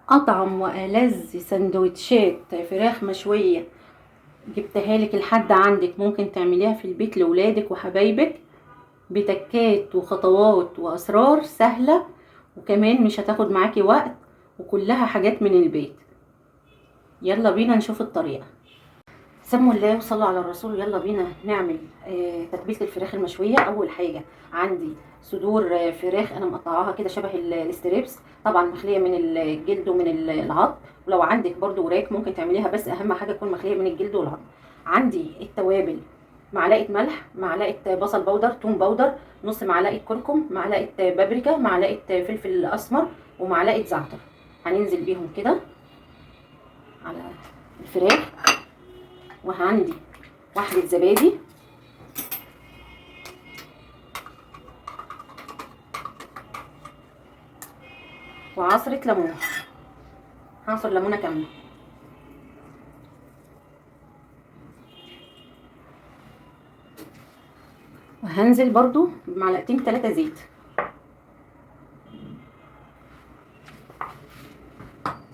اطعم والذ سندوتشات فراخ مشوية جبتها لك لحد عندك، ممكن تعمليها في البيت لولادك وحبايبك بتكات وخطوات واسرار سهلة، وكمان مش هتاخد معاكي وقت، وكلها حاجات من البيت. يلا بينا نشوف الطريقة. سموا الله وصلوا على الرسول. يلا بينا نعمل تتبيله الفراخ المشويه. اول حاجة عندي صدور فراخ انا مقطعاها كده شبه ال strips، طبعا مخليه من الجلد ومن العظم، ولو عندك برضو وراك ممكن تعمليها، بس اهم حاجة تكون مخليه من الجلد والعظم. عندي التوابل: معلقه ملح، معلقه بصل powder، توم powder، نص معلقه كركم، معلقه بابريكا، معلقه فلفل اسمر، ومعلقة زعتر. هننزل بيهم كده على الفراخ. وعندي واحدة زبادي، وعصرة ليمونة، هعصر ليمونة كاملة. وهنزل برضو بمعلقتين 3 زيت،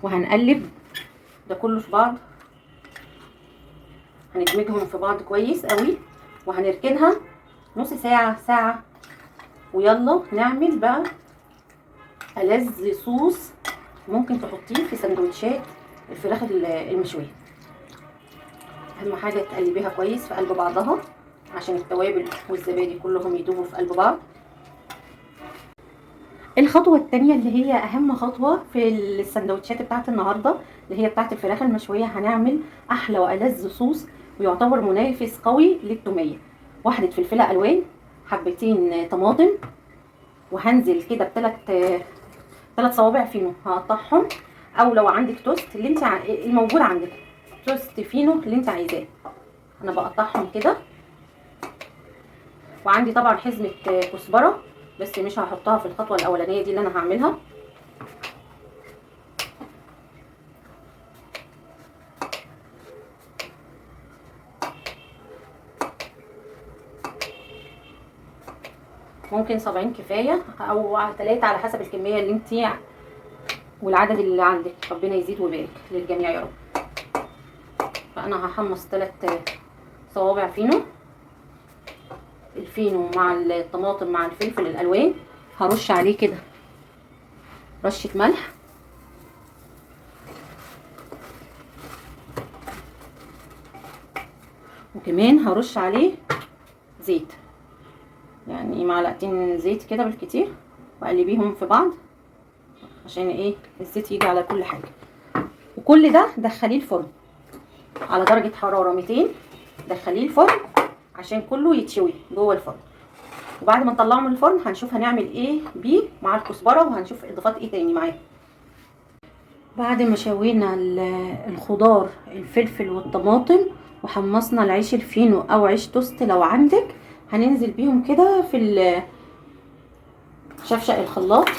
وهنقلب ده كله في بعض، هندمجهم في بعض كويس قوي، وهنركنها نص ساعة ساعة. ويلا نعمل بقى ألذ صوص ممكن تحطيه في سندوتشات الفراخ المشوية. اهم حاجة تقلبيها كويس في قلب بعضها عشان التوابل والزبادي كلهم يدوبوا في قلب بعض. الخطوة التانية اللي هي اهم خطوة في السندوتشات بتاعت النهاردة اللي هي بتاعت الفراخ المشوية، هنعمل احلى والذ صوص ويعتبر منافس قوي للتومية. واحدة فلفلة الوان، حبتين طماطم، وهنزل كده بثلاث صوابع فينو هقطعهم، او لو عندك توست اللي انت الموجود عندك توست فينو اللي انت عايزاه، انا بقطعهم كده. وعندي طبعا حزمة كزبرة، بس مش هحطها في الخطوة الأولانية دي اللي أنا هعملها. ممكن 70 كفاية أو 3 على حسب الكمية اللي انتي والعدد اللي عندك، ربنا يزيد ويبارك للجميع يا رب. فأنا هحمص 3 صوابع فينو، الفينو مع الطماطم مع الفلفل الالوان. هرش عليه كده رشه ملح، وكمان هرش عليه زيت، يعني معلقتين زيت كده بالكتير، وقلبيهم في بعض عشان ايه الزيت يجي على كل حاجة. وكل ده دخليه الفرن على درجه حرارة 200، دخليه الفرن عشان كله يتشوي جوه الفرن. وبعد ما نطلعه من الفرن هنشوف هنعمل ايه بيه مع الكزبره، وهنشوف اضافات ايه تاني معاه. بعد ما شوينا الخضار الفلفل والطماطم وحمصنا العيش الفينو او عيش توست لو عندك، هننزل بيهم كده في شفشق الخلاط.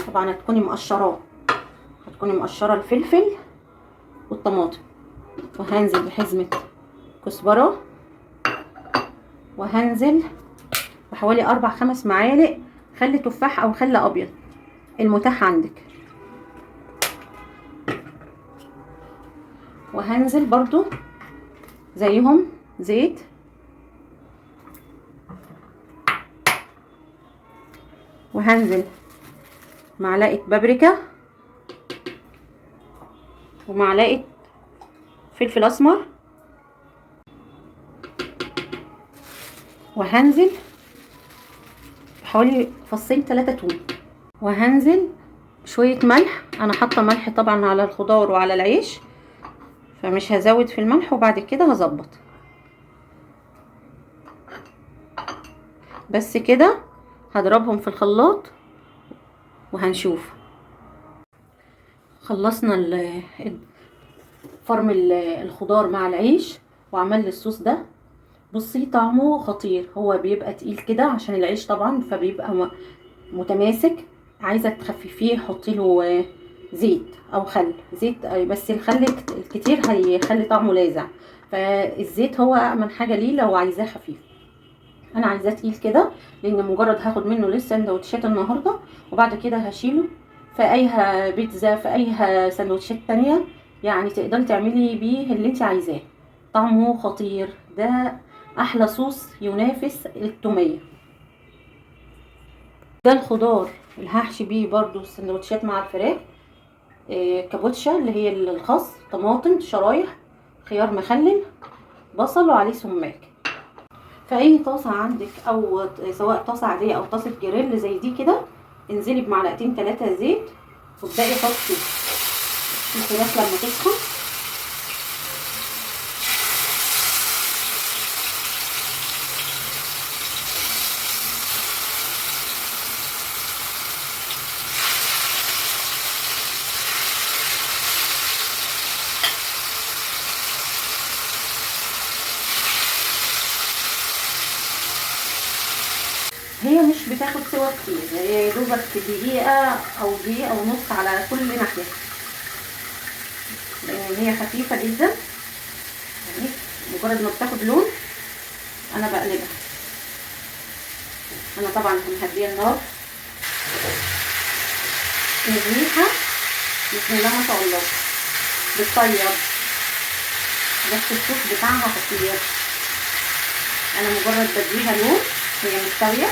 طبعا هتكوني مقشراه، هتكوني مقشره الفلفل والطماطم. وهنزل بحزمه كزبره، وهنزل بحوالي 4-5 معالق خل تفاح او خل ابيض المتاح عندك. وهنزل برضو زيهم زيت، وهنزل معلقة بابريكا، ومعلقة فلفل اسمر، وهنزل حوالي 2-3 فص توم، وهنزل شوية ملح. انا حاطة ملح طبعا على الخضار وعلى العيش فمش هزود في الملح، وبعد كده هظبط. بس كده هضربهم في الخلاط وهنشوف. خلصنا فرم الخضار مع العيش وعمل الصوص ده. بصي طعمه خطير، هو بيبقى تقيل كده عشان العيش طبعا، فبيبقى متماسك. عايزه تخففيه حطي له زيت او خل. زيت بس الخل الكتير هيخلي طعمه لاذع، فالزيت هو امن حاجة ليه لو عايزاه خفيف. انا عايزاه تقيل كده لان مجرد هاخد منه للسندوتشات النهارده، وبعد كده هشيله في اي بيتزا، في اي سندوتشات تانية، يعني تقدري تعملي بيه اللي انت عايزاه. طعمه خطير، ده احلى صوص ينافس التوميه. ده الخضار اللي هحشي بيه برضو السندوتشات مع الفراخ، كابوتشا اللي هي الخس، طماطم شرايح، خيار مخلل، بصل، وعليه سماق. في اي طاسه عندك، او سواء طاسه عادية او طاسه جريل زي دي كده، انزلي بمعلقتين 3 زيت وابدأي حطي الفراخ لما تسخن. هي مش بتاخد سوا كتير، هي يا دوبك دقيقة او دقيقة ونص على كل ناحية، لان هي خفيفة جدا. يعني مجرد ما بتاخد لون انا بقلبها. انا طبعا مهديه النار. الريحة بسم الله ما شاء الله بتطيب، بس الصوص بتاعها خطير. انا مجرد بديها لون، هي مستوية،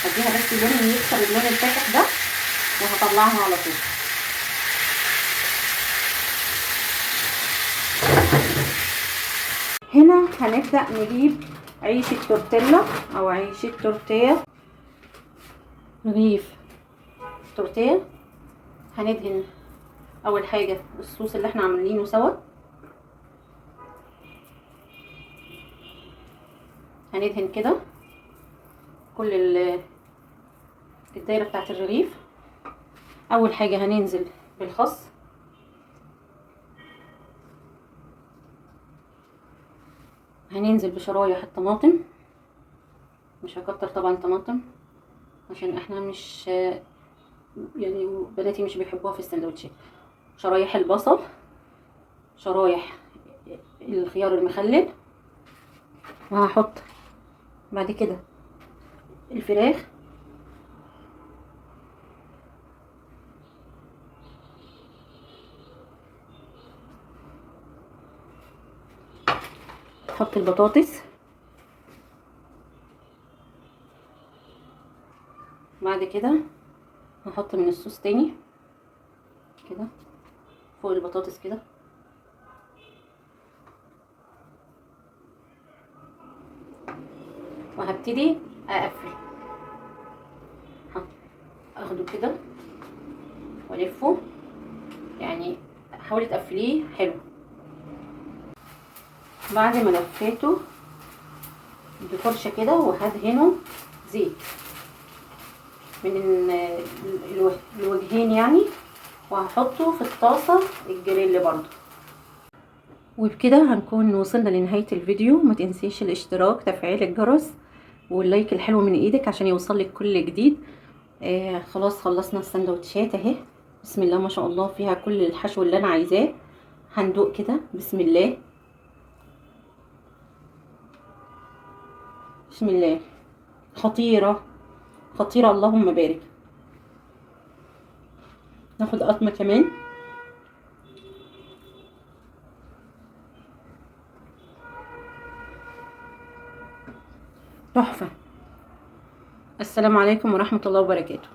هديها بس لون يكسر اللون الفاتح ده وهطلعها على طول. هنا هنبدأ نجيب عيش التورتيلا او عيش التورتيه، رغيف تورتيه. هندهن اول حاجة الصوص اللي احنا عاملينه سوا، هندهن كده كل الدايرة بتاعت الرغيف. اول حاجة هننزل بالخس، هننزل بشرايح الطماطم، مش هكتر طبعا طماطم عشان احنا مش يعني بناتي مش بيحبوها في السندوتشات. شرايح البصل، شرايح الخيار المخلل، وهحط بعد كده الفراخ، احط البطاطس، بعد كده هحط من الصوص تاني كده فوق البطاطس كده، وهبتدي اقفل. اخده كده والفه، يعني حاولي تقفليه حلو. بعد ما لفيته بفرشه كده وهدهنه زيت من الوجهين يعني، وهحطه في الطاسه الجريل برضو. وبكده هنكون وصلنا لنهاية الفيديو. ما تنسيش الاشتراك، تفعيل الجرس، واللايك الحلو من ايدك عشان يوصلك كل جديد. خلاص خلصنا السندوتشات اهي، بسم الله ما شاء الله، فيها كل الحشو اللي انا عايزاه. هندوق كده بسم الله، بسم الله، خطيرة خطيرة، اللهم بارك. ناخد قطمه كمان. تحفة. السلام عليكم ورحمة الله وبركاته.